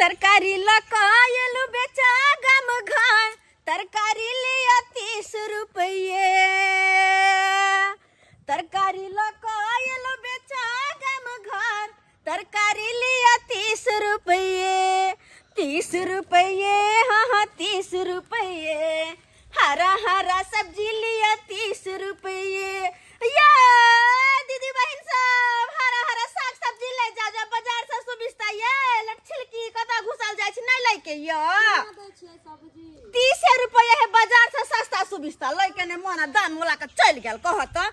तरकारी लऽ कऽ एलहुँ बेचा गाम घर, तरकारी लिअ 30 रुपैए। तरकारी लऽ कऽ एलहुँ बेचा गाम घर, तरकारी लिअ 30 रुपैए, 30 रुपैए, हाँ हाँ 30 रुपैए। हरा हरा सब्जी लिअ 30 रुपैए। ये दीदी बहिन सब हरा हरा साग सब्जी ले जा जा, बाजार से सुविस्ता। ये लटछिलकी कतऽ घुसल जाइ छी, नहि लैके ये? 30 रुपैए है, बाजार से सस्ता सुविस्ता। लैके नहि मोन आ दान मोला के चलि गेल। कह तऽ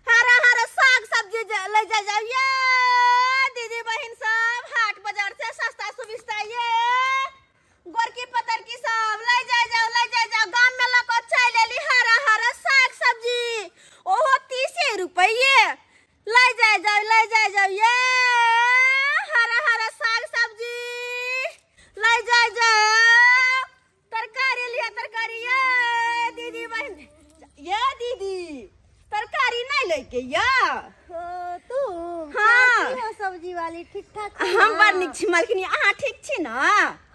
हरा हरा साग सब्जी ले जा जाओ ये दीदी बहिन सब, हाट बाजार से सस्ता सुविस्ता। ये गोरकी पतरकी सब ले जाय जाओ, ले जाय जाओ, गाम में लऽ कऽ चलि एली हरा हरा साग सब्जी, ओहो 30 रुपैए। ले जाय जाओ, ले जाय जाओ, ये हरा हरा साग सब्जी ले जाय जाओ। तरकारी लिया तरकारी ये दीदी बहन। ये दीदी, तरकारी नहीं लेके या? ओ, तुम हाँ। कैसी हो सब्जी वाली, ठीक ठाक हो हम ना? बड़ नीक छी मालकिनी, अहाँ ठीक छी ना?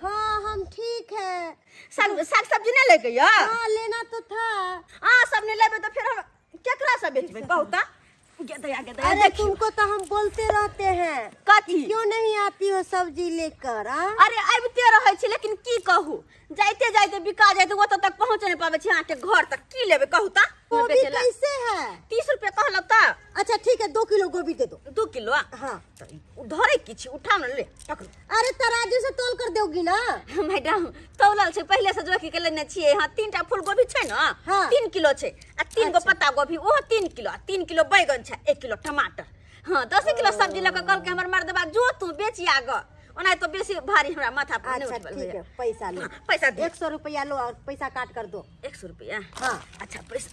हाँ, हम ठीक है। साग साग सब्जी नहीं लेके या? हाँ, लेना तो था। अहाँ सब नहीं लेबै तऽ फेर हम केकरा से बेचबै, कहू तऽ? गेदया गेदया। अरे देखियौ। तुमको तो हम बोलते रहते हैं, कथी? क्यों नहीं आती हो सब्जी लेकर आ? अरे आबिते रहै छी, लेकिन की कहू, जाइते जाइते बिका जाइते, ओतऽ तक पहुँच नहि पाबै छी अहाँके घर तक। की लेबै, कहू तऽ? गोभी बेचै ला। कैसे है? 30 रुपए कहलक तऽ। अच्छा ठीक है, 2 किलो गोभी दे दो। 2 किलो? हाँ। तऽ उ धरै की छी, उठाउ ने, ले पकड़ू। अरे तराजू से तोल कर दोगी ना? मैडम, तौलल छै, पहिले से जोखी के लेने छियै। हाँ, 3टा फूल गोभी छै ने? हाँ। 3 किलो छै आ 3 गो पत्ता गोभी, ओहो 3 किलो, आ 3 किलो बैगन छै, 1 किलो टमाटर। हाँ, 10 किलो सब्जी लऽ कऽ कहलकै हमर मर्दबा, जो तू बेची आग, ओना तो बेसी भारी हमरा माथा पर नहि अच्छा उठबल ठीक होइए। है, पैसा लो। हाँ, पैसा दे। 100 रुपया लो और पैसा काट कर दो। 100 रुपया? हाँ। अच्छा, पैसा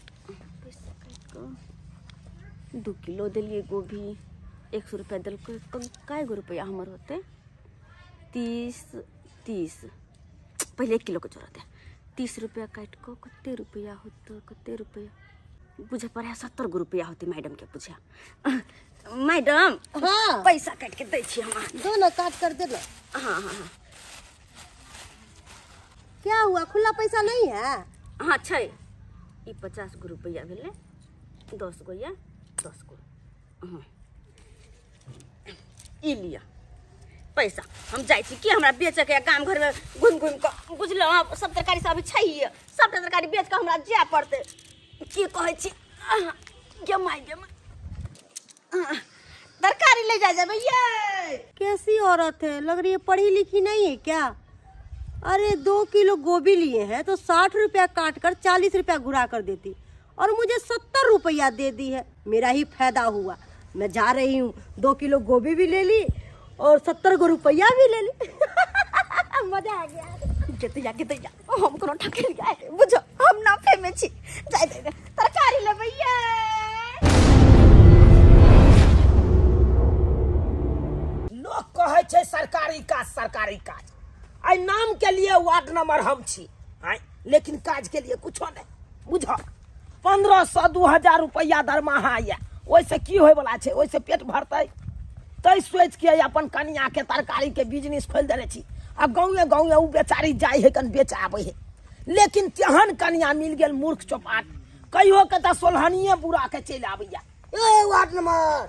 पैसा काटि कऽ 2 किलो देलियै गोभी, 100 रुपया देलकै, कए गो रुपया हमर होतै? 30 30, पहिले 1 किलोके जोड़ दे। 30 रुपया काटि कऽ कते रुपया होतै? कते रुपया बुझे पड़े है? 70 गो रुपया होतै। मैडमके बुझे मैडम। हाँ। पैसा काटि के दै छी हम अहाँके। दो ना, काट कर दे ना। हाँ हाँ हाँ। क्या हुआ, खुला पैसा नहीं है? हाँ छै, ई 50 गो रुपया भेलै, 10 गो या 10 गो। हाँ, ई लिअ पैसा, हम जाइ छी। की हमरा बेचऽके गाम घरमे घुमि घुमि कऽ, बुझलहुँ? सब तरकारी सब अभी छैहे, सबटा तरकारी बेच कऽ हमरा जाय पड़तै। की कहै छी अहाँ? गे माय, गे माय, आह, तरकारी ले जा जेबै ये। कैसी औरत है, लग रही है पढ़ी लिखी नहीं है क्या? अरे 2 किलो गोभी लिए हैं तो 60 रुपया काट कर 40 रुपया घुरा कर देती और मुझे 70 रुपया दे दी है। मेरा ही फायदा हुआ। मैं जा रही हूँ, 2 किलो गोभी भी ले ली और 70 गो रुपया भी ले ली, मजा आ गया। गेतैया गेतैया, हम कोनो ठकेल गए बुझो, हम नफे में छी। जाय दे, तरकारी लेबै ये। लोक कहै छै सरकारी काज, सरकारी काज। आइ नाम के लिए वार्ड नंबर हम छी आइ, लेकिन काज के लिए कुछो नहीं। बुझ, 1500 2000 रुपया दरमाहा यऽ, ओहिसँ की होइवला छै? ओहिसँ पेट भरतै? तै सोचि के अपन कनिया के तरकारी के बिजनेस खोलि देने छी आ गाँवे गाँवे ओ बेचारी जाइ है कन बेच आबै है। लेकिन तेहन कनिया मिल गेल मूर्ख चौपाट, कहियो के तऽ सोलहनिये बुरा के चलि आबैया। ए वार्ड नंबर,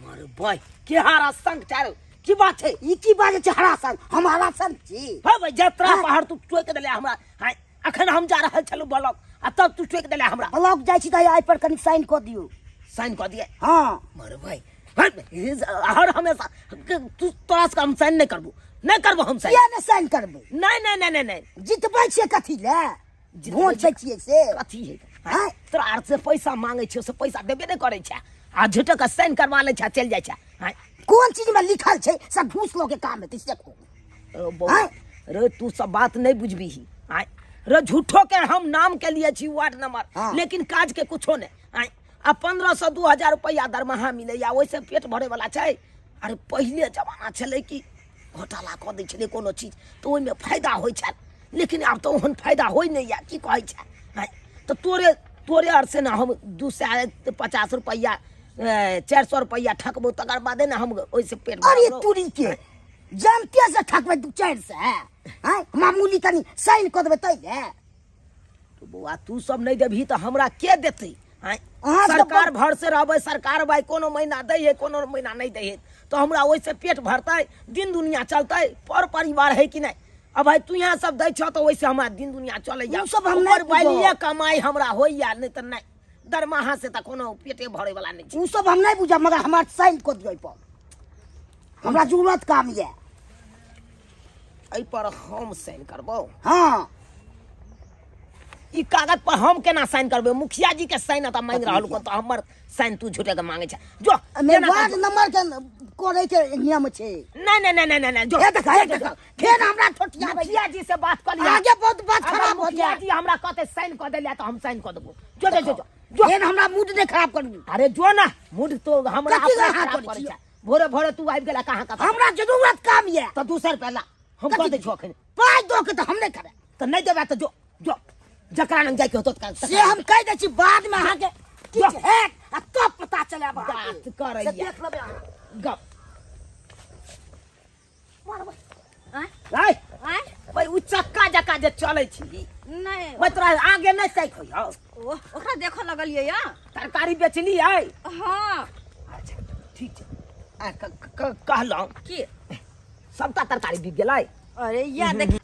मर भाई के हारा संग चारू, की बात छै? ई की बात छै हरा संग? हम हरा संग छी? हे भाई, जतरा पहाड़ तू टोकि देले हमरा। हाय, अखन हम जा रहल छलहुँ ब्लॉक आ तब तू टोकि देले हमरा। ब्लॉक जाइ छी तऽ एहि पर कनि साइन कऽ दियौ। साइन कऽ दिए? हाँ। मर भाई, हर हमेशा तू, तोरा से हम साइन नहीं करबो, नहीं करबो हम साइन। किया ने साइन करबै? नहीं नहीं नहीं नहीं नहीं। जितबै छियै कथी लए? वोट दै छियै से। कथी है? आँय? तोरा आर से पैसा मांगे छियो से पैसा देबे नहीं करै छै आ झूठो के साइन करवा लै छै आ चलि जाइ छै। आँय? कोन चीज में लिखल छै सब घूस लऽ के काम हेतै से कहू। रो बौआ, आँय? रे तू सब बात नहीं बुझबीही। आँय रे, झूठो के हम नाम के लिए छी वार्ड नंबर, हाँ। लेकिन काज के कुछो नहीं। आँय, आ 1500 2000 रुपया दरमाहा मिलैया, ओहिसँ पेट भरे वाला छै? अरे पहिले जमाना छलै कि घोटाला कऽ दै छलै कोनो चीज तऽ ओहिमे फायदा होइ छल, लेकिन आब तऽ ओहन फायदा होइ नहि यऽ। की कहै छै? आँय, तऽ तोरे तोरे आर से ने हम 250 रुपैआ 400 रुपैआ ठकबो, तकर बादे ने हम ओहिसँ पेट अरे भरबो। तुरी के जनते से ठकबै दू चारि सए आँय मामूली कनि साइन कऽ देबै तै ने। तो बौआ तू सब नहीं देबही तो हमरा के देतै? आँय? अहाँ सब सरकार भर से रहबै, सरकार भाई कोनो महीना दै है कोनो महीना नहीं दै है, तो हमरा ओहिसे पेट भरतै, दिन दुनिया चलतै, पर परिवार है कि नहीं? अब भाई तू यहाँ सब दै छह तो ओहिसे हमरा दिन दुनिया चलैया। उ सब हम नहि ऊपर बालिए बुझब। कमाई हमरा होइया, नहीं तऽ नहीं, दरमाहा से तऽ कोनो पेटे भरे वाला नहीं छै। उ सब हम नहि बुझब, मगर हमर साइन कऽ दियौ एहिपर, हमरा जरूरत काम यऽ। एहि पर हम साइन करबौ? हाँ। ई कागज पर हम केना साइन करबै? मुखिया जी के साइन तऽ मांगि रहल हो, तऽ हमर साइन तू झूठे के मांगे छै? जो एहिमे केना वार्ड करबौ? नंबर के करे के नियम छै। नहीं नहीं नहीं नहीं नहीं, जो हे देखा, हे देखा, फेर हमरा ठोठिया। मुखिया जी से बात कर लिया, आगे बहुत बात अगर खराब हो मुखिया जाए। जी हमरा कहते साइन कऽ देलिया तऽ हम साइन कऽ देबो। जो जो जो जो जो, फेर हमरा मूड नहि खराब करू। अरे जो ना, मूड तो हमरा कथी अपना अहाँ खराब करै करै छियै? छै। भोरे भोरे तू आबि गेला कहाँ कहाँ? हमरा जरूरत काम यऽ। तऽ 200 रुपया ला, हम कऽ कथी? दै छियौ अखन। पाइ दऽ के तऽ हम नहि करब। तऽ नहि देबै तऽ जो जो, जकरा लग जाइके होतौ तकरा। से हम कहि दै छी, बादमे अहाँके किछु जो। हैत आ तब पता चलायब अहाँके। बात करैया। से देख लेबै अहाँ। गप आँय? आय। आँय? भाई उ चक्का जका जे चलै छी। नहि। भाई तोरा आगे नहि ताकि होइयौ? ओ ओकरा देखऽ लगलियै या। तरकारी बेचली आइ? हाँ। अच्छा ठीक छै। आ, कहलहुँ की? सबटा तरकारी बिक गेलै? अरे या देख।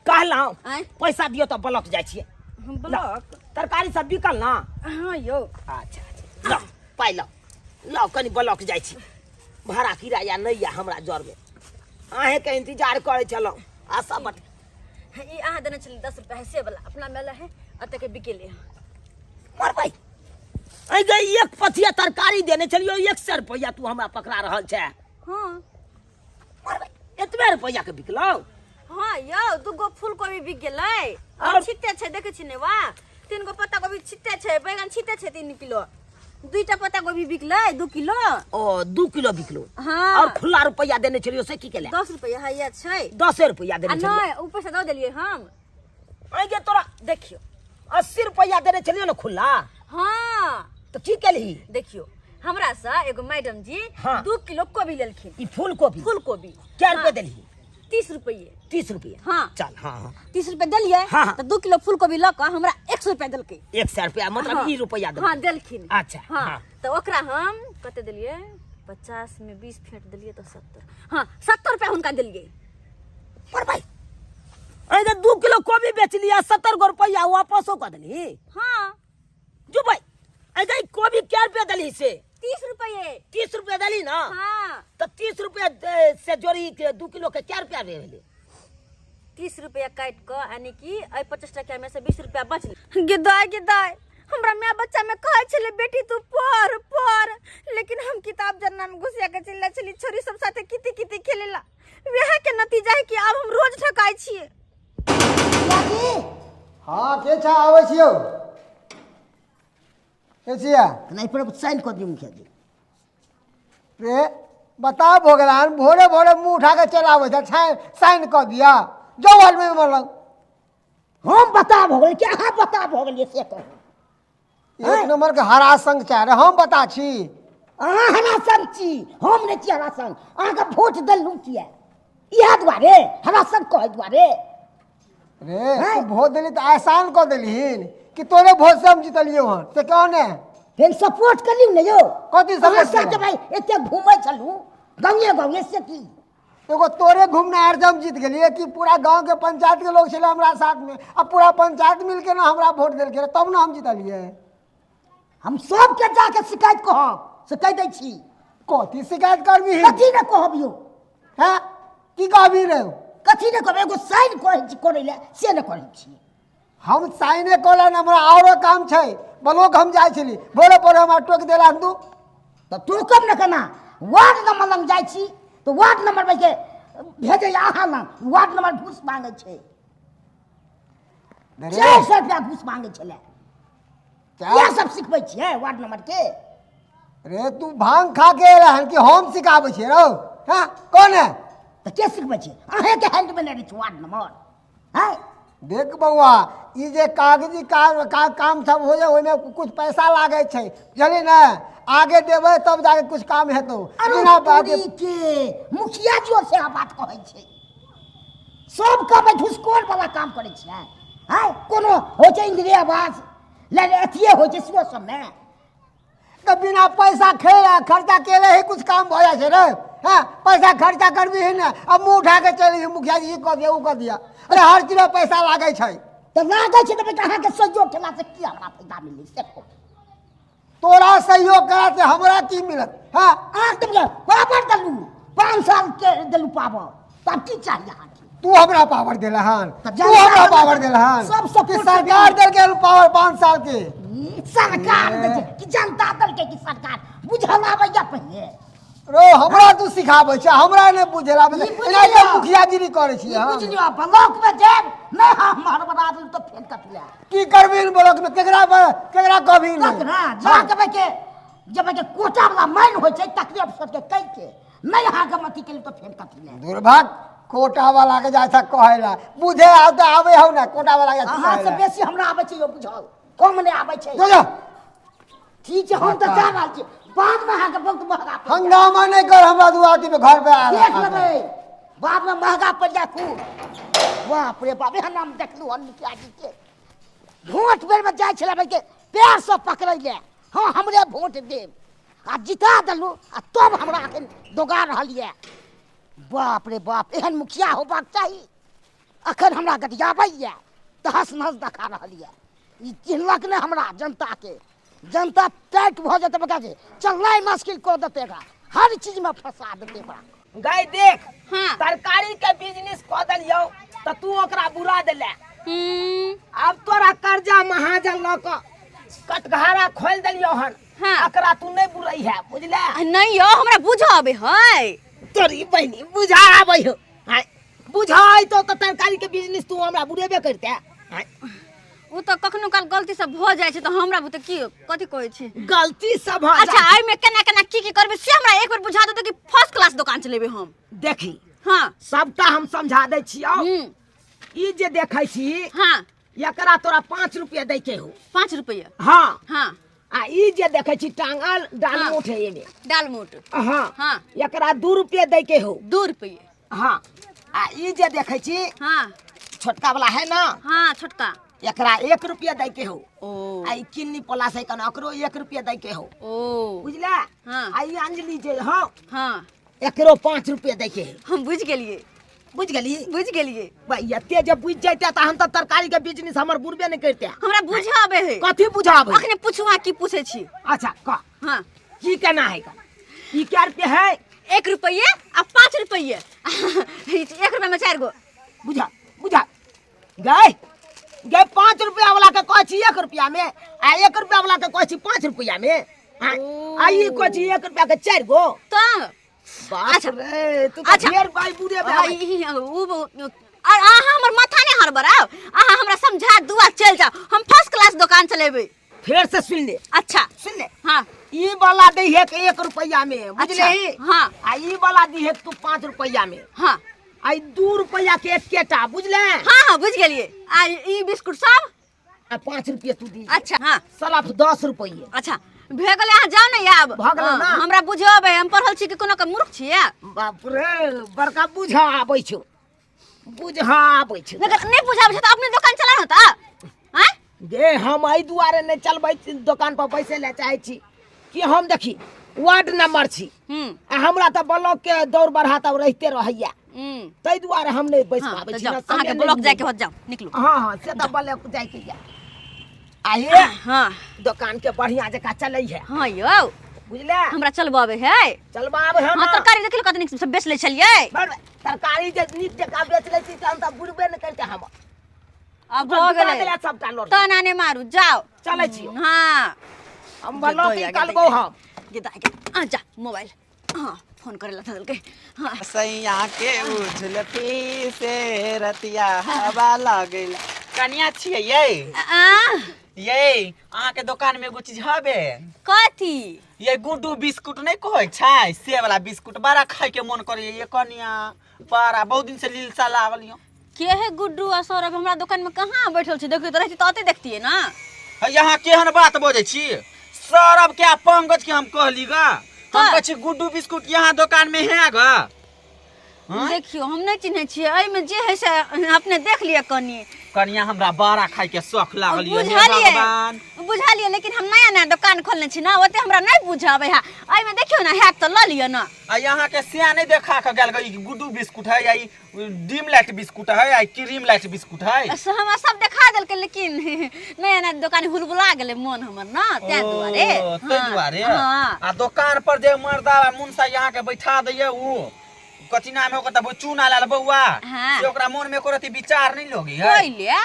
कहलहुँ आँय? पैसा दियौ तऽ ब्लॉक जाइ छियै। हम ब्लॉक? तरकारी सब बिकल ना? हाँ यौ। अच्छा अच्छा, लौ पाइ लौ, लौ कनि ब्लॉक जाइ छी, भाड़ा किराया नहि यऽ हमरा जरमे, अहेँके इंतजार करै छलहुँ। आशा बट ई अहाँ देने छलियै 10 रुपया से वाला अपना मेला है, एतऽ के बिकेले। मरबै अइ गे, एक पथिया तरकारी देने छलियौ, 100 रुपैआ तू हमरा पकड़ा रहल छै? हाँ। मरबै, एतबे रुपैआ के बिकलौ? हाँ यौ, 2 गो फूल कोबी बिक गेलै और? और छिट्टे छै, देखै छी ने, वाह, 3 गो पत्ता गोभी छिट्टे छै, बैगन छिट्टे छै 3 किलो, 2टा पत्ता गोभी बिकलै 2 किलो। ओ 2 किलो बिकलो? हाँ। और खुला रुपैआ देने छलियौ से की केले? 10 रुपैआ हैया छै। 10 रुपैआ आ देने छलियौ? नहि, ऊ पैसा दऽ देलियै हम। अइ गे तोरा देखियौ। 80 रुपैआ देने छलियौ ने खुला? हाँ। तऽ की केलही? देखियौ, हमरा से एगो मैडम जी हाँ। 2 किलो कोबी लेलखिन। ई फूल गोभी? फूल कोबी। कै रुपया हाँ। देलही? 30 रुपये। 30 रुपया? हाँ। चल, हाँ हाँ। 30 रुपये देलियै। हाँ, हाँ। तऽ 2 किलो फूल कोबी लऽ कऽ हमरा 100 रुपया देलकै। 100 रुपया मतलब? हाँ। ई रुपया देलकै? हाँ देलखिन। अच्छा, हाँ। हाँ। तऽ ओकरा हम कते देलियै? 50 में 20 फेंट देलियै तऽ 70, हाँ 70 रुपया हुनका देलियै। पर भाई अइ गे, 2 किलो कोबी बेचली आ 70 गो रुपया वापसो कऽ देलही? हाँ। जो भाई, अइ गे, कोबी कै रुपया देलही से? 30 रुपये। 30 रुपया देलही ना? हाँ। तऽ 30 रुपया से जोड़ी के 2 किलो के कै रुपया भेलै? 30 रुपया काटि कऽ यानी कि एहि 25 टका में से 20 रुपया बचल। गे दाय गे दाय, हमरा माय बच्चा में कहै छलै बेटी तू पढ़ पढ़, लेकिन हम किताब जन्ना में घुसिया के चलि जाइ छली छोरी सब साथे किती किती खेलेला। वएह के नतीजा है कि आब हम रोज ठकाइ छियै। मुखिया जी। हाँ, के छा? आबै छियौ, के छियै? नहि पर साइन कऽ दियौ मुखिया जी। रे बताब, भऽ गेल हन, भोरे भोरे मुँह उठा के चलि आबै छै, साइन कऽ दिअ, जो आदमी मरल। हम बता भऽ गेलै कि अहाँ बता भऽ गेलियै से कहू। एक नंबर के हरा संग चाह रहे, हम बता छी? अहाँ हरासन छी, हम नहि छी हरासन। अहाँके वोट देलहुँ किया? इएह दुआरे, हरासन कहै दुआरे। रे तू वोट देली तऽ एहसान कऽ देलहिन कि तोरे वोट से हम जीतलियौ हन, से कहो ने। फेर सपोर्ट करियौ ने यौ। कथी support अहाँ सबके केलहुँ? भाई एते घूमै छलहुँ गाँवे गाँवे, से की? एगो तोरे घूमनाहार से हम जीत गेलियै कि पूरा गांव के पंचायत के लोग छलै हमरा साथ में, आ पूरा पंचायत मिल के ना हमरा वोट देलकै रहे, तब ना हम जीतलियै। हम सबके जाके शिकायत कहब से कहि दै छी। कथी शिकायत करबी? कथी ने कहब यौ? हैं, की कहबी रे? कथी ने कहब, एगो साइन कहै छी करै लए, से ने करै छी। हम साइने कऽ हमरा औरो काम छै, ब्लॉक हम जाइ छली, भोरे भोरे हमरा टोकि देला तू। तऽ टोकब ने केना? वार्ड नंबर लग जाइ छी तऽ वार्ड नंबर के भेजै अहाँ लग, वार्ड नंबर घूस मांगै छै। रे, 400 रुपया घूस मांगै छलै। चारि इएह सब सिखबै छियै वार्ड नंबर के? रे तू भांग खा के एला हन कि हम सिखाबै छियै रौ? हाँ, कौन है? तऽ के सिखबै छै? अहेँके हैंड में रहै छै वार्ड नंबर है। देख बौआ, ई जे कागजी का, काम सब हो जाए, ओहिमे कुछ पैसा लागै छै, बुझलियै ने? आगे देबै तब जाके कुछ काम हेतौ। अरे बिना बात तोरी के मुखिया जी से बात कहै छै। सब कहबै घुसखोर वाला काम करै छियै। आँय, कोनो होइ छै इंदिरे आवास ले अथिए होइ छै सेहो सबमे। तऽ बिना पैसा खेला खर्चा केले ही कुछ काम भऽ जाइ छै रे? हाँ, पैसा खर्चा करबी ही ने, अब मुँह उठा के चलि, मुखिया जी ई कऽ दिया, उ कऽ दिया। अरे, हर चीज में पैसा लागै छै। तऽ लागै छै तऽ बेटा, अहाँके सहयोग केलासँ की हमरा फायदा मिलै से कहू। तोरा सहयोग करा से हमरा की मिलत? हाँ? अहाँके तऽ पावर देलू, 5 साल के देलू पावर, तब की चाही अहाँके? तू हमरा पावर देला हन? तऽ तू जनता हमरा पावर देला हन सब कि support से सरकार देलकै हन पावर 5 साल के? ई सरकार दै छै कि जनता देलकै कि सरकार, बुझल आबैया पहिले? रो, हमरा तू सिखाबै छै? हमरा नहि बुझेला आबै ई छै। बुझि एना लिअ। मुखियागिरी करै छियै ई हम? बुझि लियौ, ब्लॉक में जायब नहि, हम हड़बड़ा देलू तऽ फेर कथी लए? की करबी ब्लॉक में? केकरा केकरा कहबी नहि? तकरा जा के के जब के कोटा वाला माइन होइ छै तकरे अफसर के कहि के नहि अहाँके अथी केलू तऽ फेर कथी लए? दुर्भाग, कोटा वाला के जाइ छै कहै ला, बुझे आब तऽ आबै हौ ने कोटा वाला के जाइ छै अहाँ कहै से ला। बेसी हमरा आबै छै यौ बुझल, कम नहि आबै छै। जो जो। ठीक छै, हम तऽ जा रहल छी, बादमे अहाँके बहुत महगा पड़ि जायत। हंगामा नहि कर हमरा दुआरी पे, घर पे आ। देख लेबै, बादमे महगा पड़ि जायत खूब। बाप रे बाप, एहन हम देखलहुँ हन मुखिया जी के भोट बेरमे जाइ छलै के पैरसँ पकड़ै लए, हँ हमरे भोट देब, आ जिता देलहुँ आ तब हमरा एखन दोगा रहल यऽ। बाप रे बाप, एहन मुखिया होबाक चाही? अखन हमरा गटियाबैए, तहस नहस देखा रहल यऽ। ई चिन्हलक नहि हमरा जनताके। जनता टाइट भऽ जेतै बका के, चलनाइ मुश्किल कऽ देतै एकरा, हर चीजमे फंसा देतै एकरा। गाय देख। हाँ। तरकारी के बिजनेस कऽ देलियौ तऽ तू ओकरा बुरा देले। आब तोरा कर्जा महाजन लऽ कऽ कटघारा खोलि देलियौ हन। हाँ। एकरा तू नहि बुरै है, बुझले? आ नहि यौ, हमरा बुझऽ आबै है। तोरी बहिनी, बुझा आबै हो? आँय, बुझा अयतौ तऽ तरकारी के बिजनेस तू हमरा बुरेबे करिते? आँय? ओ तऽ कखनो काल गलती सब भऽ जाइ छै, तऽ हमरा बुते की कथी कहै छी? गलती सब भऽ अच्छा, एहिमे केना केना की की करबै से हमरा एक बेर बुझा देतै कि फर्स्ट क्लास दोकान चलेबै हम। देखी। हाँ। सबटा हम समझा दै छियौ। ई जे देखै छी, एकरा तोरा 5 रुपया दै के हो। 5 रुपया? हाँ। हाँ। आ ई जे देखै छी टांगल, डालमोट है एमे। दालमोट। हाँ। हाँ। एकरा 2 रुपया दै के हो। 2 रुपये। हाँ, आ ई जे देखै छी, हाँ। छोटका वाला है ना? हाँ, छोटका। एकरा 1 रुपया दै के हो। ओ। आ ई किन्नी पला से कन, ओकरो 1 रुपया दै के हो। ओ। बुझले? हाँ। आ ई अंजलि जे हाँ, हाँ। एकरो 5 रुपया दै के है। हम बुझि गेलियै। बुझि गेली? बुझि गेलियै। भाई, एते जे बुझि जैते तऽ हम तऽ तरकारी के बिजनेस हमर बुड़बे नहि करिते। हमरा बुझऽ आबै है। कथी बुझाबै? अखने पूछू, अहाँ की पूछै छी? अच्छा, कह। हाँ। की केना है का? ई कै रुपये है? 1 रुपये आ 5 रुपये। 1 रुपये में चारि गो। बुझा बुझा गए गए, 5 रुपया वाला के कहै छी 1 रुपया में, आ 1 रुपया वाला के कहै छी 5 रुपया में। आ आ ई कहै छी 1 रुपया के चारि गो। तऽ बाप अच्छा। रे, तू तऽ अच्छा। ढेर बाई बुढ़े आ, और अहाँ हमर माथा नहि हड़बड़ाउ। अहाँ हमरा समझा दुआ चलि जाउ, हम फर्स्ट क्लास दोकान चलेबै। फेर से सुन ले। अच्छा। सुन ले। हाँ। ई वाला दै है के 1 रुपया में, बुझले? अच्छा, हाँ। आ ई वाला दी है तू 5 रुपया में। हाँ। आ ई 2 रुपया के एकेटा, बुझले? हाँ हाँ, बुझि गेलियै। आ ई बिस्कुट सब? आ 5 रुपये तू दी। अच्छा, हाँ। सलाफ 10 रुपये। अच्छा, भए गेलै, अहाँ जाउ ने आब। भऽ गेलै हाँ, ना? हमरा बुझबै, हम पढ़ल छी कि कोनो के मूर्ख छियै? बाप रे, बड़का बुझा आबै छौ, बुझा आबै छौ। अगर नहि बुझाबै छै तऽ अपने दोकान चला ने तऽ आँय। गे, हम एहि दुआरे नहि चलबै छी, दोकान पर बैसै लए चाहै छी कि हम देखी वार्ड नंबर छी आ हमरा तऽ ब्लॉक के दौड़ बढ़ा तब रहिते रहैया, ताहि दुआरे हम नहि बैस हाँ, पाबै तऽ छी जाउ ना, समय अहाँके नहि ब्लॉक मिलैए। जाइके होत, जाउ, निकलू। हाँ हाँ, से तऽ ब्लॉक जाइके यऽ। आ हे, हाँ। दोकान के बढ़िया जकाँ चलै है। हाँ यौ। बुझले? हमरा चलबाबै है। चलबाबै है। हाँ। ना। तरकारी देखियौ कते नीक सब बेच लै छलियै। बड़ तरकारी जे नीक जकाँ बेच लै छी तऽ हम तऽ बुड़बे नहि करिते हम। अब भऽ डुबा गेलै। देला सबटा लोट। तना ने मारू, जाओ। चलै छियौ। हाँ। हम ब्लॉक निकालबौ हम। गे दाइ गे, आ जा मोबाइल, हाँ, फोन करे ला देलकै। हाँ। सैया के उझलती से रतिया हवा लागल। कनिया छियै यै? आ। यै, अहाँके दोकान में एगो चीज हबे। कथी? ये गुड्डू बिस्कुट नहीं कहै छै, से वाला बिस्कुट बड़ा खाय के मन करैए ये कनिया, बड़ा बहुत दिन से लीलसा लागल यो। के है गुड्डू आ सौरभ हमरा दोकान में कहाँ बैठल छै देखियो तऽ रहती तऽ ओतै देखतियै ना है यहाँ केहन बात बजै छी सौरभ के आ पंकज के हम कहली गा हम का? कहै छी गुड्डू बिस्कुट यहाँ दोकान में है गा हाँ? देखियो हम नहि चिन्है छियै एहिमे जे है से अपने देख लिअ कनि कनिया हमरा बड़ा खाय के शौख लागल ये हे बुझलियै भगवान बुझलियै लेकिन हम नया नया दोकान खोलने छी ना ओते हमरा नहि बुझ आबै है एहिमे देखियौ ना हैत तऽ लऽ लिअ ना आ यहाँ के सिया नहीं देखा के गेल गा, ई गुड्डू बिस्कुट है या ई डिम लाइट बिस्कुट है या ई क्रीम लाइट बिस्कुट है से हमरा सब देखा देलकै लेकिन नया नया दोकान हुलबुला गेलै मन हमर ना तें दुआरे ओ, ताहि हाँ, दुआरे हाँ आ दोकान पर जे मर्दा आ मुनसा यहाँ के बैठा दैया उ कथी नाम है ओकर तब चूना लाल बौआ हाँ। से ओकरा मन में एको रति विचार नहीं लोगी है कोई लिया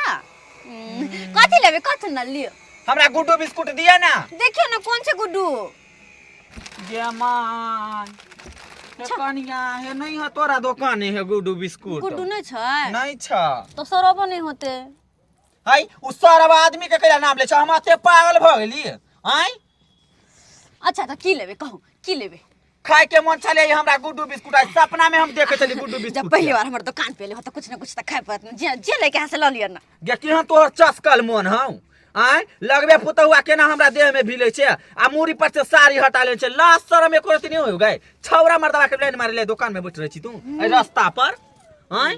कथी लेबै कथी न लिअ हमरा गुड्डू बिस्कुट दिया ना देखियौ ने कोन छै गुड्डू गे मान हे कनिया हे नहीं है तोरा दोकान है गुड्डू बिस्कुट गुड्डू नहि छै नहीं छ तऽ सौरभो नहि होते है उ सरब आदमी के कैला नाम ले छ हम एते पागल भ गेली आय अच्छा तऽ की लेबै कहू की लेबै खाय के मन छले हमरा गुड्डू बिस्कुट आइ सपना में हम देखे छली गुड्डू जब बिस्कुट पहली बार हमर दुकान पे एलै हो तऽ कुछ ने कुछ तऽ खाय पड़त ने जे जे लैके अहाँ से लऽ लिअ ने गे केहन तोहर चसकल मन हौ आँय लगबे पुतहुआ केना हमरा देह में भिलै छै आ मूड़ी पर से साड़ी हटा ले छै लाज शरम एको रत्ती नहि होय गए छौरा मर्दवा के लाइन मारे ले दुकान में बैठ रहै छी तू एहि रास्ता पर आँय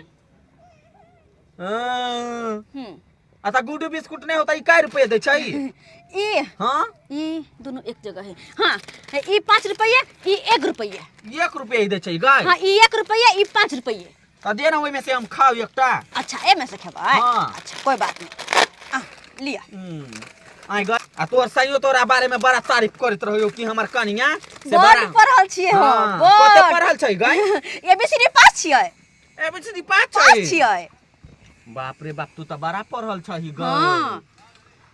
हँ। हम्म आ तऽ गुड्डू बिस्कुट नहि होता ई कै रुपये दै छै ई हाँ ई दोनों एक जगह है हाँ ई 5 रुपये, ई 1 रुपये। 1 रुपये दै छै गाय? हाँ, ई 1 रुपये, ई 5 रुपये। तऽ दे ने ओहिमे से हम खाउ एकटा। अच्छा, एमे से खेबै? हाँ। अच्छा, कोई बात नहीं, आ लिया। आइ ग आ तोर सैयो तोरा बारे में बड़ा तारीफ करैत रहियो कि हमर कनिया से बड़ बड़ा पढ़ल छियै हम। हाँ, कते बड़ पढ़ल छै गाय? एबीसीडी पास छियै। एबीसीडी पास पास छै? छियै। बाप रे बाप, तू तऽ बड़ा पढ़ल छही गय। हाँ।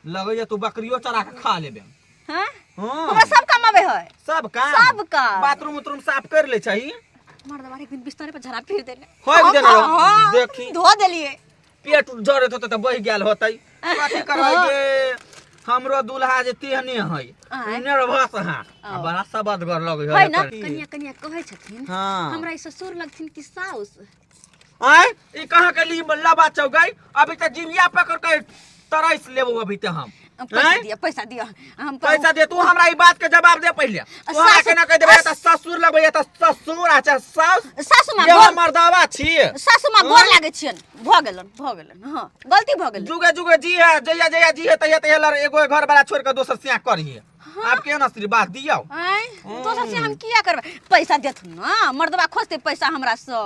लगैया तू बकरियो चरा के खा लेबे। हाँ। हाँ। हमरा सब काम आबै है। सब काम? सब काम। बाथरूम उथरूम साफ कर ले छही? मर्दवा एक दिन बिस्तर पर झड़ा फिर देने। होय देने रहो। हाँ, देखी। धो देलिए। पेट जरैत होतै तऽ बहि गेल होतै। कथी करबै गे, हमरो दूल्हा जे तेहने है। आँय। नर्वस हाँ आ ओ। बड़ा सबदगर लगै है ना? है। कनिया कनिया कहै छथिन। हाँ। हमरा ई ससुर लगथिन कि साउस? आय, ई कहाँ के ली लबा चौगई? अभी तऽ जिभिया पकड़ के तरस लेबो अभी तऽ हम। पैसा आँय? दिअ, पैसा दिअ हम। पैसा दे तू, हमरा ई बात के जवाब दे पहिले। तू हमरा सासु- केना कहि देबै तऽ ससुर लगैया तऽ ससुर आ चाहे साउस। सासु माँ जे गोर हम मर्दावा छी। सासु माँ, गोर लागै छियनि। भऽ गेलनि, भऽ गेलनि, हँ, गलती भऽ गेलै। जुगे जुगे जी है, जहिया जहिया जी है तहिया तहिया लड़ एगो घर वाला छोड़ के दोसर सिया करिए। आब केहन आशीर्वाद दियौ? आँय, दोसर से हम किया करबै? पैसा देथुन ना मर्दबा, खोजतै पैसा हमरा से।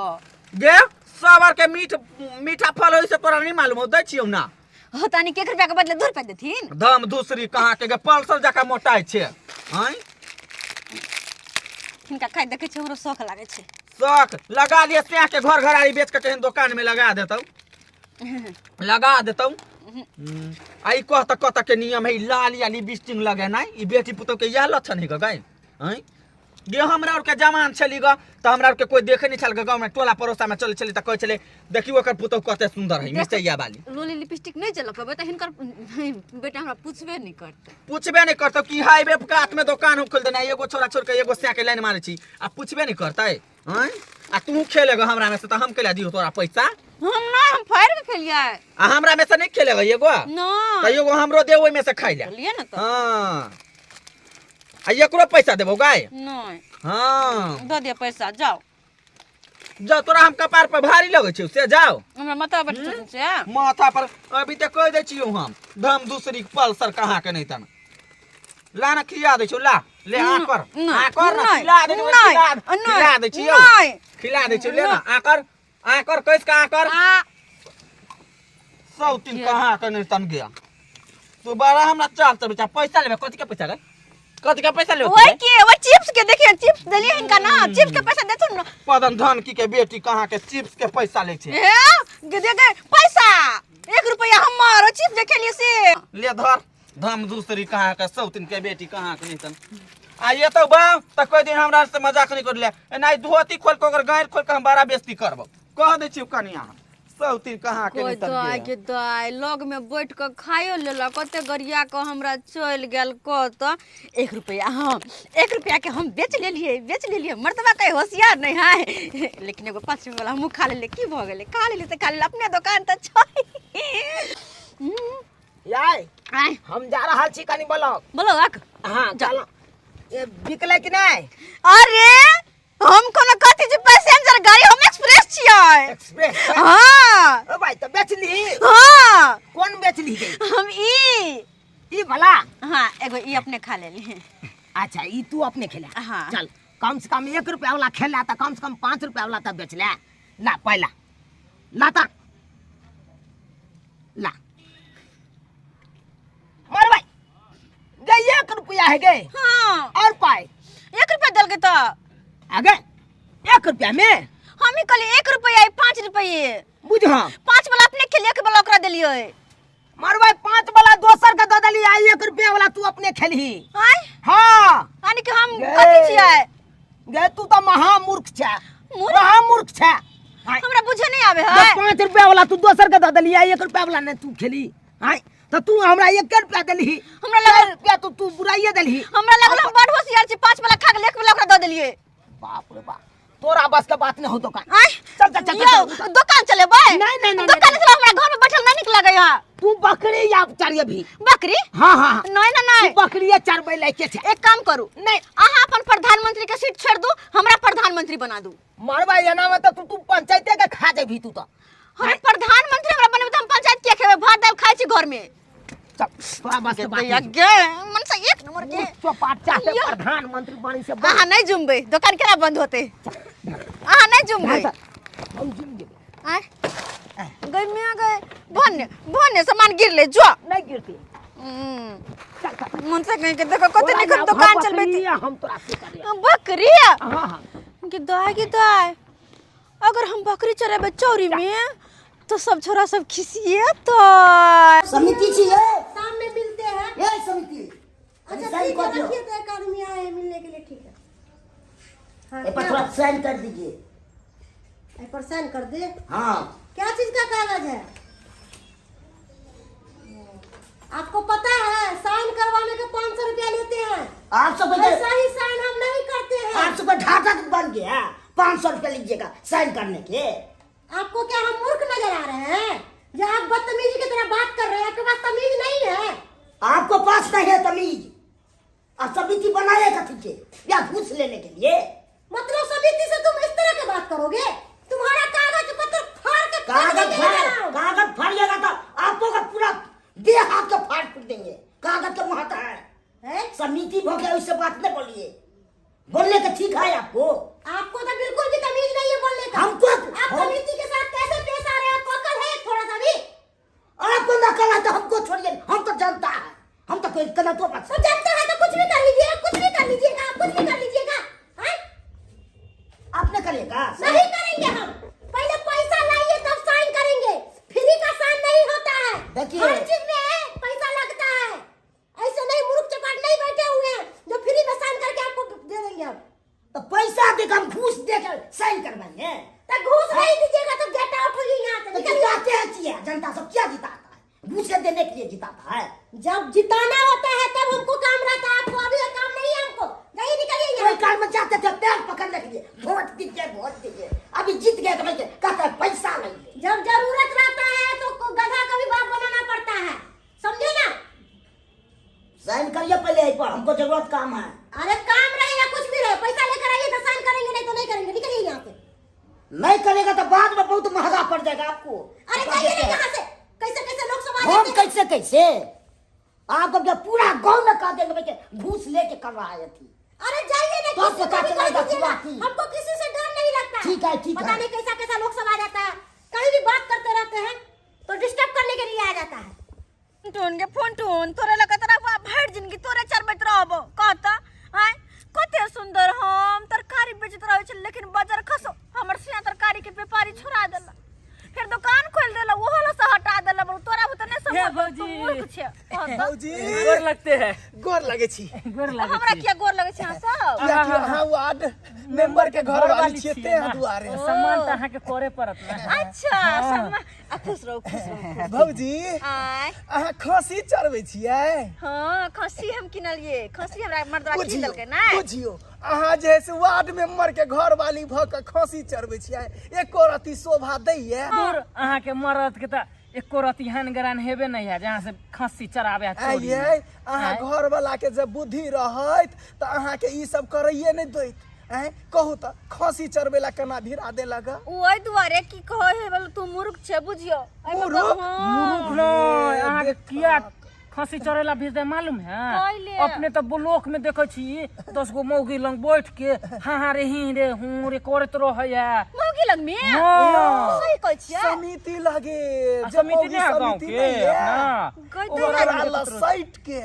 गे सबर के मीठ मीठा फल होय से तोरा नहीं मालूम हो? दै छियौ ना। हो तानी के 1 रुपया के बदले 2 रुपया देथिन। दम दूसरी कहाँ के गे, पल्सर जकाँ मोटाइ छै। आँय? हिनका खाइ देखै छियै, हमरो शौख लागै छै। शौख लगा लिअ, सिया के घर घरारी बेच के केहन दोकान में लगा देतौ, लगा देतौ। आ ई कह तऽ कत के नियम है ई लाल या लिपस्टिक लगेनाइ? ई बेटी पुतोह के इएह लक्षण है ग गाय? आँय गे, हमरा आरके जवान छली ग तऽ हमरा आरके कोई देखे नहीं छल ग। गाँव में टोला पड़ोसा में चलै छली तऽ कहै छलै, देखियौ ओकर पुतोह कते सुंदर है, मिरचैया वाली। लोली लिपस्टिक नहि जे लगेबै तऽ हिनकर बेटा हमरा पुछबे नहि करतै। पूछबे नहीं करतौ कि हाईवे कात में दोकान हम खोल देना, एगो छोरा छोड़ के एगो सिया के लाइन मारै छी आ पूछबे नहीं करतै। आँय, आ तू खेलेगा हमरा में से तऽ हम केला दियौ तोरा पैसा? हम नहि, हम फाड़ि के खेलियै। आ हमरा में से नहीं खेलेगा एगो? नहि। तऽ एगो हमरो दे, ओहिमे से खाइ ले। लिए ने तऽ। हाँ, आ एकरो पैसा देबौ गाय? नहि। हाँ। दऽ दिअ पैसा, जाउ। जाओ, तोरा हम कपार पर भारी लगै छियौ से? जाओ। हमरा माथा बैठ छथिन से। माथा पर अभी तऽ कहि दै छियौ हम, धम दूसरी पल्सर कहाँ के नहीं तन। ला ना, खिया दै छियौ, ला ले, आ कर। नहि, आ कर ना। नहि, खिला दै छियौ। नहि, खिला नहि, खिला दै छियौ। नहि। खिला दै छियौ, ले ना, आ कर, आ कर, कैस के आ कर। आ सौ तीन कहाँ के नहीं तन गया। तू बड़ा हमरा चाल चल बेचा। पैसा लेबे? कथी के पैसा रे? कथी के पैसा लेबे? ओहि के, ओहि चिप्स के। देखिए, चिप्स देलियै हिनका ना, चिप्स के पैसा देथुन ना। पदन धन की के बेटी कहाँ के, चिप्स के पैसा ले छै। ए गे दे गे पैसा, 1 रुपया हमर, ओ चिप्स जे खेलियै से। ले धर। धम दूसरी कहाँ के, सौतिन के बेटी कहाँ के नहीं तन। आ ये तो बा त कोई दिन हमरा से मजाक नहीं कर ले एना। ई धोती खोल के, ओकर गायर खोल के हम बड़ा बेइज्जती करबो, कह दै छियौ कनिया। सौतीन कहाँ के कोई नहीं दाय तन के दाय लग में बैठ के खाइयो लेलक, कते गरिया के हमरा चलि गेल। कत 1 रुपया, हाँ 1 रुपया के हम बेच लेलियै, बेच लेलियै। मर्दबा कहीं होशियार नहीं है, लेकिन एगो 5 रुपया वाला हमहूँ खा लेलियै। की भऽ गेलै, खा लेलियै तऽ खा लेलियै, अपने दोकान तऽ छै। याय आय हम जा रहल छी कनी ब्लॉक। ब्लॉक? हाँ चल। ए बिकलै कि नहीं? अरे हम कोनो कथी छी पैसेंजर गाड़ी, हम एक्सप्रेस छियै। एक्सप्रेस? हाँ। ओ भाई तो बेच ली? हाँ। कौन बेच ली गई? हम ई ई वाला। हाँ एगो ई अपने खा लेली। अच्छा ई तू अपने खेला? हाँ। चल कम से कम 1 रुपया वाला खेला तो कम से कम 5 रुपया वाला तो बेच ले। ला पहला लाता ला मार भाई गई 1 रुपया है गए। हाँ। और पाए 1 रुपया दल के तो आगे 1 रुपया में हम ही कहली 1 रुपया 5 रुपये बुझ। हाँ 5 वाला अपने खेलिए, 1 वाला ओकरा देलिए। मार भाई 5 वाला दोसर के दे देली, आ 1 रुपया वाला तू अपने खेलही। आय? हाँ। यानी कि हम कथी छियै? गे तू तो महामूर्ख छे। मूर्ख? महामूर्ख छे। हमरा बुझे नहीं आवे है। 5 रुपया वाला तू दोसर के दे देली, आ 1 रुपया वाला नहीं तू खेली। आय तो तू हमरा 1 रुपया देलही। हमरा लगल 4 रुपया तो तू बुराइए देलही। हमरा लगल हम बड़ होशियार छी, 5 वाला खा के 1 वाला ओकरा दे देलिए। बाप रे बाप, तोरा बस के बात नहीं हो दुकान। आय? चल चल चल, यौ, चल, चल। दुकान चलेबै? नहीं, नहीं, नहीं, दुकान नहीं। चला, हमरा घर में बैठल नहीं नीक लगै है। तू बकरी या चरिए भी? बकरी? हाँ, हाँ, हाँ। नहीं ना, नहीं। तू बकरी या चरबै लायक छै। एक काम करू। नहीं। अहाँ अपन प्रधानमंत्री के सीट छोड़ दू, हमरा प्रधानमंत्री बना दू। मरबा एना में तो तू पंचायते के खा जेबही तू तो। अरे प्रधानमंत्री हमरा बनेबै त हम पंचायत किया खेबै, भात दाल खाइ छी घर में। चल, तोरा बस के बात दैया नहीं। गे, मन से 1 नंबर के। मूर्ख चौपाट चाहते यो। प्रधानमंत्री बनी से बन। अहाँ नहीं जुमबै, दुकान केना बंद होते? अहाँ नहीं जुमबै। हम जुम जेबै। आय। गई मियां गए, भन्ने, भन्ने सामान गिरले, जो। नहीं गिरती। चल, चल। मन से कहीं के देखो कते तोरा निक या दुकान बकरी चलबै। या हम तोरा से करिया। बकरी? हाँ, हाँ। गिदाय, गिदाय। अगर हम बकरी चरेबै चौरी में तो सब छोरा सब खिसिए तो। समिति छी ये। शाम में मिलते हैं। ये समिति। अच्छा साइन ठीक है, कर दियो। रखिए तो एक आदमी आए हैं मिलने के लिए, ठीक है। हाँ, ए पर थोड़ा साइन कर दीजिए। ए पर साइन कर दे। हाँ। क्या चीज का कागज है आपको पता है? साइन करवाने के 500 रुपया लेते हैं। आप सब ऐसा ही साइन हम नहीं करते हैं। आप सब ढाका बन गया, 500 रुपया लीजिएगा साइन करने के। आपको क्या हम मूर्ख नजर आ रहे हैं जो आप बदतमीजी की तरह बात कर रहे हैं? आपके पास तमीज नहीं है। आपको पास नहीं है तमीज। और समिति बनाए कथी के या घूस लेने के लिए? मतलब समिति से तुम इस तरह की बात करोगे? तुम्हारा कागज पत्र फाड़ के फेंक कागज देंगे फाड़, इधर आओ। कागज फाड़िएगा तो आपको का पूरा देह हाथ के फाड़ फूट देंगे। कागज तो महत्व है। हैं? समिति हो गया उससे बात नहीं बोलिए। बोलने का ठीक है आपको। आपको तो बिल्कुल भी तमीज नहीं है बोलने का। हमको आप हम- समिति के साथ कैसे पेश आ रहे हैं? आपको अकल है थोड़ा सा भी? आपको नकल है तो हमको छोड़िए, हम तो जनता है, हम तो कोई गलत बात तो जनता है तो कुछ भी कर लीजिएगा, कुछ भी कर लीजिएगा, आप कुछ भी कर लीजिएगा। हैं? आपने करेगा? नहीं करेंगे हम। पहले पैसा लाइए तब साइन करेंगे। फ्री का साइन नहीं होता है। देखिए। हर चीज में है पैसा लगता है। ऐसे नहीं मूर्ख चपाट नहीं बैठे हुए हैं जो फ्री में साइन करके आपको दे देंगे। हम तो पैसा देकर हम घूस देकर साइन करवाएंगे। तो घूस नहीं दीजिएगा तो गेट आउट हो यहाँ से। तो निकलिए। जिताते हैं क्या जनता सब? क्या जिताता है? घूस देने के लिए जिताता है। जब जिताना होता है तब हमको काम रहता है, आपको अभी ये काम नहीं है हमको। नहीं निकलिए यहाँ कोई काम में जाते थे पैर पकड़ने के लिए, वोट दीजिए वोट दीजिए। अभी जीत गए तो भैया कहता है पैसा नहीं। जब जरूरत रहता है तो गधा का भी बाप बनाना पड़ता है, समझे ना? साइन करिए पहले एक बार, हमको जरूरत काम है। अरे काम रहे या कुछ भी रहे, पैसा लेकर आइए तो साइन करेंगे, नहीं तो नहीं करेंगे। निकलिए यहाँ से। नहीं करेगा तो बाद में बहुत महंगा पड़ जाएगा आपको। अरे जाइए ना यहाँ से। कैसे कैसे लोग सब आ हम जाते हैं। कैसे कैसे आपको जब पूरा गांव में कह देंगे भैया घूस लेके कर रहा है थी। अरे जाइए ना, तो किसी पता को भी चलेगा कर दीजिएगा। कि बाकी। हमको किसी से डर नहीं लगता। ठीक है, ठीक पता है। नहीं कैसा कैसा लोग सब आ जाता है, कहीं भी बात करते रहते हैं तो डिस्टर्ब करने के लिए आ जाता है। टून के फोन टून तोरे लगा तोरा भरि जिंदगी तोरे चरबैत रहबो कहता। आय कते सुंदर हम तरकारी बेचैत रहै छी, लेकिन बाजार खसो हमर सिया तरकारी के व्यापारी छोड़ा देला, फिर दुकान खोल देला, ओहो ल से हटा देला। बोल तोरा बुते नहीं हे समझ, भौजी। तू मूर्ख छे। कहता। भौजी गोर लगते हैं। गोर लगे छी। गोर लगे हमरा छी। किया गोर लगे छै अहाँ सब? किया कि अहाँ वार्ड मेंबर के घर वाली छियै ते दुआरे। सम्मान तऽ अहाँके करे पड़त ना। अच्छा, सम्मान खुश रहू, खुश रहू। भौजी, आय। अहाँ खसी चरबै छियै? हाँ, खस्सी हम किनलिए, खस्सी हमरा मर्दवा किन बुझियौ, देलकै ना। बुझियौ, अहाँ जे है से वार्ड मेंबर के घर वाली भऽ कऽ खसी चरबै छियै, एको रति शोभा दैये? दूर, अहाँके मरद के तऽ एको रति हन गरान हेबे नहीं है जहाँ से खस्सी चराबे है चोरी में। आइये, अहाँ आँय? घर वाला के जब बुद्धि रहैत तऽ अहाँके ई सब करैये नहि दैत। आँय, कहू तऽ खसी चरबै ला केना भिड़ा देलक? ओहि दुआरे की कहै है बोल, तू मूर्ख छै बुझियो। एहिमे मूर्ख? हाँ। मूर्ख नहीं, अहाँके किया खसी चरेला भेज दे मालूम है? कैले? अपने तऽ ब्लॉक में देखै छी 10 गो मौगी लंग बैठ के हाँ हाँ रे ही रे हूँ रे करैत रहैया। मौगी लग में? हाँ। सही कहै छियै? समिति लगे आ जे समिति मौगी नहि है गाँव समिति के नहि है, अपना? गइते ओकरा रहै। लसैट के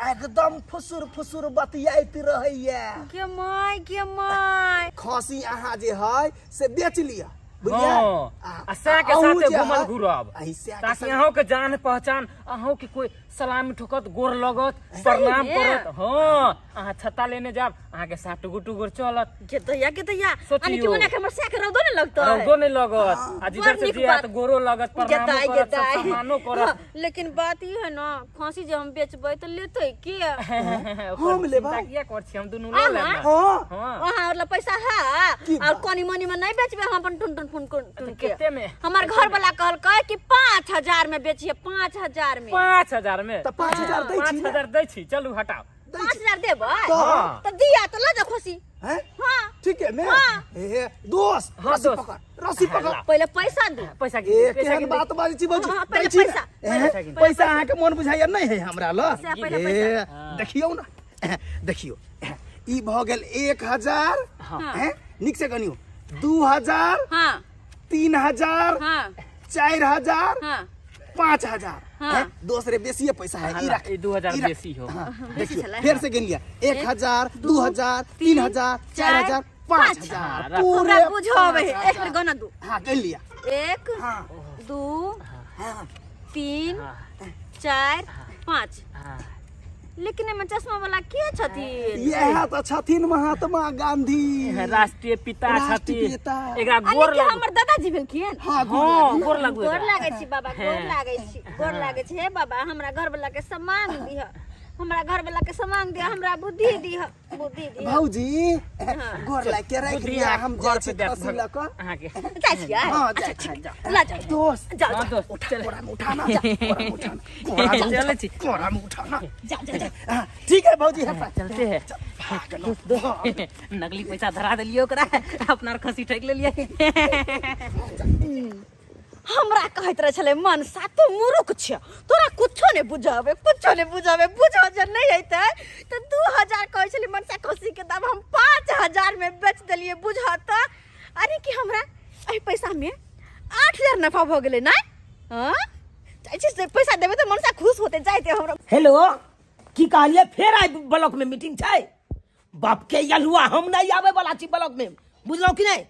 एकदम फुसुर फुसुर बतियाइत रहैया। गे my, गे my. खसी अहाँ जे है से बेच लिअ, बुझलियै? हाँ, आ सैह के अहूँ साथे जे घुमल है, घुरब एहि सैह के ताकि संग- अहूँ के जान पहचान, अहूँ के कोई सलामी ठोकत, गोर लगत, प्रणाम में? करत। हाँ, अहाँ छत्ता लेने जाब, अहाँ के साथ टुगुर टुगुर चलत। गे दैया, गे दैया। सोचियो। यानी कि मने के हमर सैह के रौदो नहि लगतै। रौदो नहीं लगत, आ जिधर बड़ से नीक जे आयत बात। गोरो लगत, प्रणामो गेताइ, करत, सब गेताइ। सामानो करत। हाँ, लेकिन बात ई है ना, खसी जे हम बेचबै तऽ लेतै के? ओकर हम लेबै। चिंता किया कर छी, हम दुनू लऽ लेब ना। हाँ। हाँ। वहाँ वाला पैसा है की और बात? कोनी मनी में नहीं बेचबे हम अपन टुन टुन फुन टुन टुन के। केते में? हमार घर वाला कहलकै कि 5000 में बेचिए, 5000 में। 5000 में? तऽ 5000 दै छी पाँच ने? हजार दै छी, चलू हटाओ। दै पाँच छी। हजार देबै? तऽ? तऽ दिया तऽ लऽ जाओ खसी। हैं? हाँ। ठीक है, मैं? हाँ। ए, दोस्त, हाँ, रस्सी दोस्त। पकड़, रस्सी पकड़। ला। पहिले पैसा दू। पैसा ए, गिन, पैसा केहन गिन। बात बाजै छी भौजी? हाँ, पहिले दै छी ने? पैसा, ए, पैसा गिन। पैसा अहाँके मोन बुझाइया नहि है हमरा ल? पैसा, पहिले ए, पैसा। देखियौ ने, देखियौ, ई भऽ गेल 1000, हाँ। हैं? नीक से गनियौ, 2000, हाँ। 3000, हाँ। 4000, हाँ। 5000। हाँ। हैं? दोसरे बेसिए पैसा है, ई हाँ, रख, ई 2000 ई रख। बेसी हो। हाँ, बेसी देखियौ, छलै। फेर से गिन लिया, 1000, 2000, 3000, 4000, पाँच। 5000। हाँ, रख। पूरे हमरा बुझाबै है, पाँच एक बेर गना दू। हाँ, गिन लिया। 1, हाँ। 2, हाँ। 3, हाँ। 4, 5। हाँ। लेकिन एहिमे चश्मा वाला के छथिन? इएह तऽ छथिन महात्मा गांधी, राष्ट्रीय पिता छथिन। राष्ट्रपिता। एकरा आ गोर लेकिन लागू। हमर दादाजी भेलखिन। हाँ, गोर हाँ, लागू। गोर लागू गोर एकरा। लागै छी बाबा, गोर लागै छी, गोर लागै छी। हे बाबा, हमरा घर वाला के सम्मान दिह, हमरा घर वाला के सम्मान दिह, हमरा बुद्धि दिह, बुद्धि दिह। भौजी, हाँ। गोर लाग के राखि बुद्धि लिअ, अहाँ हम घर जाइ पे छी देत खसी लऽ कऽ। अहाँके। जाइ छियै? हाँ, अच्छा, जाइ छी। ठीक, लऽ जाउ। दोस्त, जाउ, हाँ, जाउ। दोस्त, उठा, चल। कोरा में उठाना, जा, कोरा में उठाना, कोरा में चलै छी। कोरा में उठाना। जाउ, जाउ, जाउ। हाँ, ठीक है भौजी, है चलते हैं। चल, भाग लो, भाग। नकली पैसा धरा देलियै ओकरा, अपना आर खसी ठकि लेलियै। हमरा कहैत रहै छलै मनसा, तू मूर्ख छ, तोरा कुछो नहि बुझाबे, कुछो नहि बुझाबे। बुझऽ जे नहि हेतै तऽ 2000 कहै छलै मनसा खसी के दाम, हम 5000 में बेच देलियै। बुझऽ तऽ, अरे कि हमरा एहि पैसा में 8000 नफा भऽ गेलै ने। हाँ, जाइ छी से पैसा देबै तऽ मनसा खुश होतै, जाइते हमरा। हेलो, की कहलियै? फेर आइ ब्लॉक में मीटिंग छै? बाप के यलुआ, हम नहीं आबै वाला छी ब्लॉक में, बुझलहुँ कि नहीं?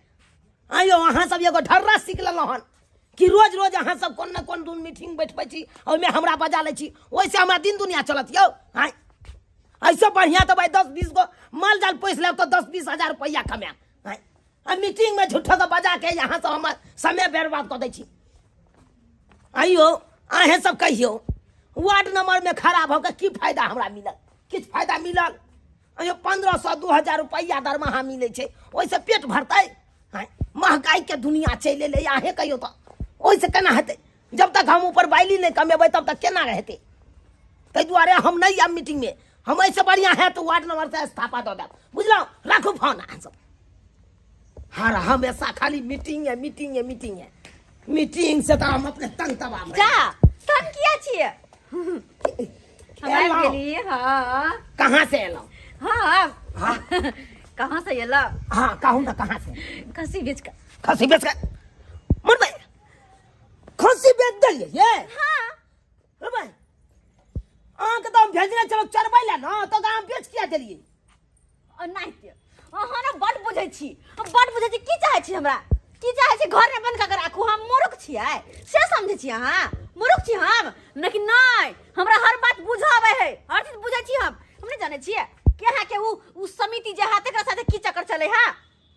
आइयो अहाँ सब एगो ढर्रा सीख लेलहुँ हन कि रोज रोज अहाँ सब कोन ने कोन दिन मीटिंग बैठबै छी, ओहिमे हमरा बजा लै छी, ओहिसँ हमरा दिन दुनिया चलत यौ? आँय, एहिसँ बढ़िआँ तऽ भाइ 10-20 गो माल जाल पोसि लेब तऽ 10-20 हजार रुपैआ कमायब। आँय, आ मीटिंगमे झूठोके बजा के अहाँ सब हमर समय बर्बाद कऽ दै छी। आइयो अहें सब कहियौ, वार्ड नंबरमे खड़ा भऽ कऽ की फायदा हमरा मिलल? किछु फायदा मिलल? अयो 1500 2000 रुपैआ दरमाहा मिलै छै, ओहिसँ पेट भरतै? आँय, महगाइके दुनिया चलि एलै, अहें कहियौ तऽ ओहिसँ केना हेतै? जब तक हम ऊपर बाइली नहि कमेबै तब तक केना हेतै? ताहि दुआरे हम नहि आयब मीटिंगमे। हम एहिसँ बढ़िआँ हैत वार्ड नंबरसँ इस्तीफा दऽ देब, बुझलहुँ? राखू फोन अहाँ सब। हर हमेशा खाली मीटिंग है, मीटिंग है, मीटिंग है, मीटिंग से तऽ हम अपने तंग तबाह भऽ जा, तंग किया छियै? हम आबि एलहुँ। गेलियै। हाँ। कहाँ से एलहुँ? हाँ, कहाँ से एलहुँ? हाँ, कहू ना कहाँ से? खस्सी बेच कऽ। खस्सी बेच कऽ? मरबै, खस्सी बेच देलियै ये? हाँ। मरबै, अहाँके तऽ हम भेजने छलहुँ चरबै लए ने, तऽ अहाँ बेच किया देलियै? ओनाहिते अहाँ ने बड बुझै छी, हम बड बुझै छी। की चाहै छी हमरा? की चाहै छी? घरमे बंद कऽ के राखू? हम मूर्ख छियै से समझै छी अहाँ? मूर्ख छी हम? लेकिन नहि, हमरा हर बात बुझऽ आबै है, हर चीज बुझै छी हम। हम नहि जानै छियै कि अहाँके उ समिति जे है तेकरा साथे की चक्कर चलै है।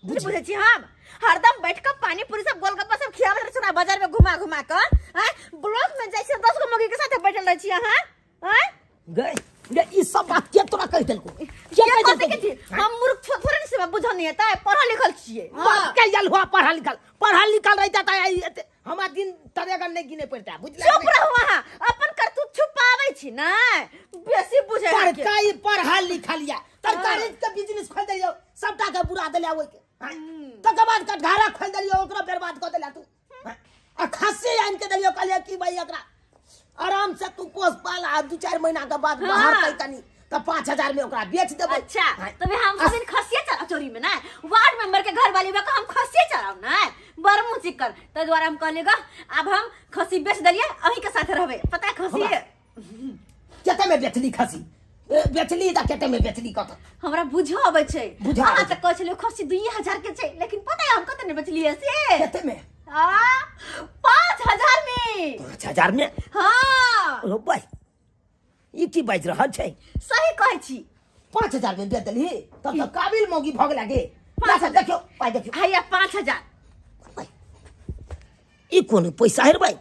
नहि बुझै छी हम हरदम बैठ कऽ पानी पूरी सब गोलगप्पा सब खियाबैत रहै छी हमरा बाजार में घुमा घुमा कऽ आँय ब्लॉक में जाइ छी 10 गो मौगी के साथे बैठल रहै छी अहाँ आँय गए गए ई सब बात के तोरा कहि देलको के के कहि कथी के देलको छी हम मूर्ख थोड़े ने से बुझल नहि हेतै पढ़ल लिखल छियै बाप के यल हुआ पढ़ल लिखल पढ़ल लिखल रहिता त एते हमरा दिन तरेगन नहीं गिने पड़ता बुझला चुप रहू अहाँ अपन करतूत छुपाबै छी ने बेसी बुझै पढ़ है के। कई पढ़ल लिखल या तरकारी के बिजनेस खोल देलियो सबटा के बुरा देलिया ओइ के हाँ? तकर बाद कटघारा खोल देलियो ओकरो बर्बाद कऽ देला तू हाँ? आ खस्सी आनि के देलियो कहलियो कि भाई एकरा आराम से तू पोस पाल आ 2-4 महीना के बाद बाहर हाँ। कई कनी तऽ 5000 में ओकरा बेच देबै अच्छा हाँ। तो हम सब दिन खसिया चढ़ाओ चोरी में ना वार्ड मेंबर के घर वाली बा हम खसिया चढ़ाओ ना बड़ मुँह चिक्कन तै द्वारा हम कहलिए अब हम खसी बेच देलिए अहीं के साथ रहबे पता है खसी कते में बेचली खसी बेचली तऽ कते में बेचली कत हमरा बुझो अबै छै बुझो अहाँ आबै तऽ कहै छलियै खसी 2000 के छै लेकिन पता है हम कते ने बेचलिए से कते में आ 5000 में 5000 में हाँ ओ भाई ई की बाजि रहल छै सही कहै छी 5000 में बेच देलही तब तऽ काबिल मौगी भऽ गेला गे पाँच देखियौ पाइ देखियौ हैया 5000 ई कोन पैसा है रे भाई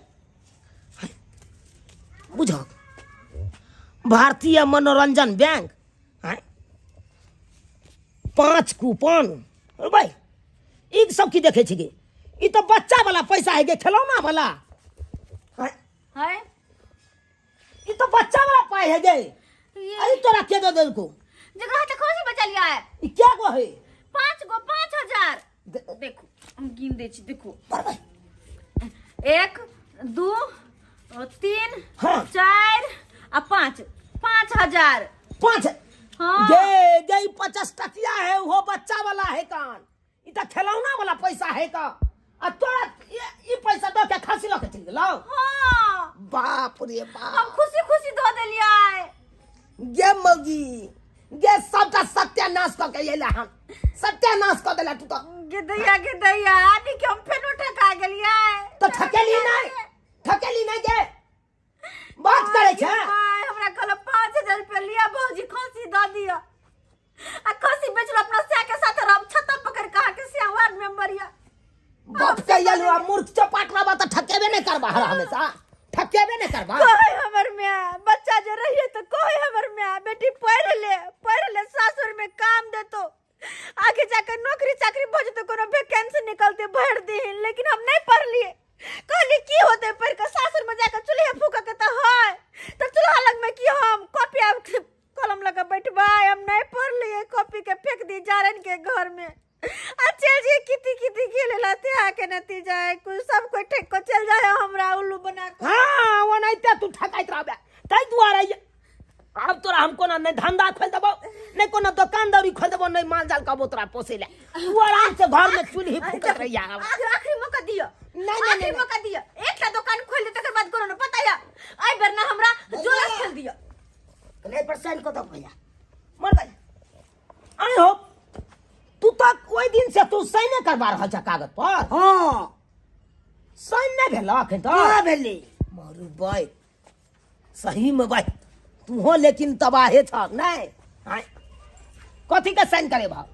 बुझक भारतीय मनोरंजन बैंक आँय 5 कूपन अरे भाई ई सब की देखै छी गे ई तऽ बच्चा वाला पैसा है गे खेलौना वाला आँय है ई तऽ बच्चा वाला पाइ है गे ये अरे तोरा के दऽ देलको जकरा हाथे खसी बचलिया है ई क्या गो है 5 गो 5000 देखो हम गिन दै छी देखो पर भाई 1 2 3 हाँ। 4 आ 5 5000 पाँच हाँ। गे गे 50 टकिया है वो बच्चा वाला है कान ई तऽ खेलौना वाला पैसा है का आ तोरा ई पैसा दऽ के खसी लऽ के चलि गेलौ हाँ बाप रे बाप हम खुशी खुशी धो देलियै गे मौगी गे सबटा सत्यानाश कऽ के अयला हन सत्यानाश कऽ देला तू तऽ गे दैया गे दैया आदि के हम फेनो ठका गेलियै तऽ ठकेली नहि ठकेली नहि गे बात करै छै माय हमरा कहल 5000 रुपया लिया भौजी खसी दऽ दिअ आ खसी बेचल अपना स्या के साथ हम छत पकड़ कहा के स्या वार्ड मेंबर या बाप के आयल हुआ मूर्ख चपाट रहबा तऽ ठकेबे नहि करबा हर हमेशा ठकेबे नहि करबा कहे हमर माय बच्चा जे रहिए तो कहे हमर माय बेटी पढ़ ले पढ़ ले सासुर में काम देतो आगे जाकर नौकरी चाकरी भऽ जेतौ कोनो वैकेंसी निकलते भर दीहिन लेकिन हम नहीं पढ़लिए कहली की होते पढ़ के सासुर में जाकर चूल्हे फूक के तो है तो चूल्हा लग में की हम कॉपी आ कलम लगा बैठबै हम नहीं पढ़लिए कॉपी के फेंक दी जारन के घर में आ चल जे किति किति खेले लाते आके नतीजा है कुछ सब कोई ठेक को चल जाए हमरा उल्लू बना के हाँ ओनाहिते तू ठकाइत रहबे ताहि दुआरे आब तोरा हम कोनो नहि धंधा खोलि देबौ नहि कोनो दोकान दौरी खोलि देबौ नहि माल जाल कहबौ तोरा पोसै लए तू आराम से घर में चूल्ही फूकैत रहिया आब। आखिरी आखिरी मौका दियो नहीं, नहीं, आखिरी नहीं। मौका दियो एकटा दुकान खोल दे तकर बाद कोनो न पता या आई बेर ना हमरा जोरस खेल दियो नहीं पर साइन कऽ दो भैया मर भाई I hope तू तक ओहि दिन से तू साइने करवा रहल छ कागज पर हाँ साइन नहि भेल अखन कहाँ तक भेलै मारू भाई सही में भाई तूहो लेकिन तबाहे छ नहीं आँय। कथी के साइन करे भाव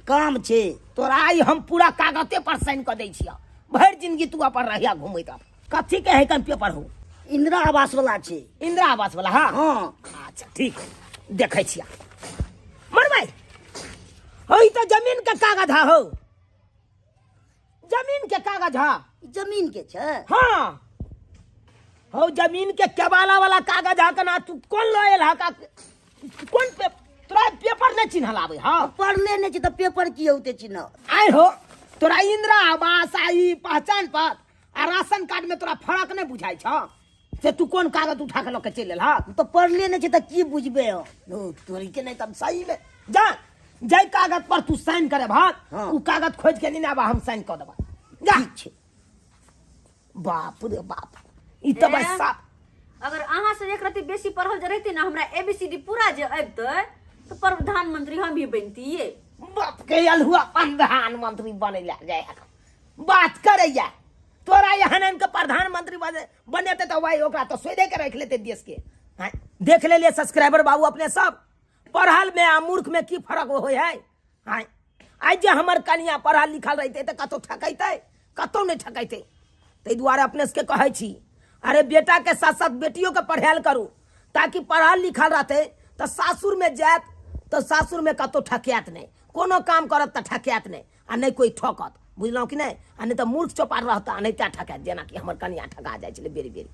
काम छै तोरा आइ हम पूरा कागते पर साइन कऽ दै छियह भरि जिंदगी तू अपन रहिया घुमैत रह कथी के है कन पेपर हो इंदिरा आवास वाला छै इंदिरा आवास वाला हाँ हाँ अच्छा ठीक है देखै छियै मरबै हो ई तऽ जमीन के कागज है हो जमीन के कागज है ई जमीन के छै हाँ हो जमीन के केबाला वाला कागज है कना तू कौन लयल है का कौन पे तोरा पेपर नहीं चिन्हल आबै हाँ पढ़ले नहि छै तऽ पेपर की औते चिन्ह आय हो तोरा इंदिरा आवास आ ई पहचान पत्र आ राशन कार्ड में तोरा फर्क नहीं बुझाइ छ से तू कौन कागज उठा के लऽ के चलि एलह तऽ पढ़ले नहि छै तऽ की बुझबै हम ओ, तोरी के नहीं तब सही में जा जाहि कागज पर तू साइन करे भाग हाँ। उ कागज खोज के नहीं आबा हम साइन कऽ देबा जा ठीक छै बाप रे बाप ई तऽ बस साफ अगर अहाँ से एक रत्ती बेसी पढ़ल जे रहती ना हमरा एबीसीडी पूरा जे अबितै तऽ प्रधानमंत्री हम ही बनतियै बाप के अलहुआ प्रधानमंत्री बनै लए जाय बात करैया तोरा एहन एहन के प्रधानमंत्री बनेतै तऽ भाई ओकरा तऽ सोधे के राखि लेतै देश के आँय, देख लेलियै सब्सक्राइबर बाबू अपने सब पढ़ल में आ मूर्ख में की फर्क होइ है आँय, आइ जे हमर कनिया पढ़ल लिखल रहितै तऽ कतहु ठकैतै? कतहु नहि ठकैतै। ताहि दुआरे अपने सबके कहै छी, अरे बेटाके साथ साथ बेटियोके पढ़ायल करू, ताकि पढ़ल लिखल रहतै तऽ सासुरमे जायत तऽ सासुरमे कतहु ठकायत नहि, कोनो काम करत तऽ ठकायत नहि आ नहि कोइ ठकत, बुझलहुँ कि नहि? आ नहि तऽ मूर्ख चौपार रहत आ नहि तैँ ठकायत, जेनाकि हमर कनिया ठका जाइ छलै बेरी बेरी।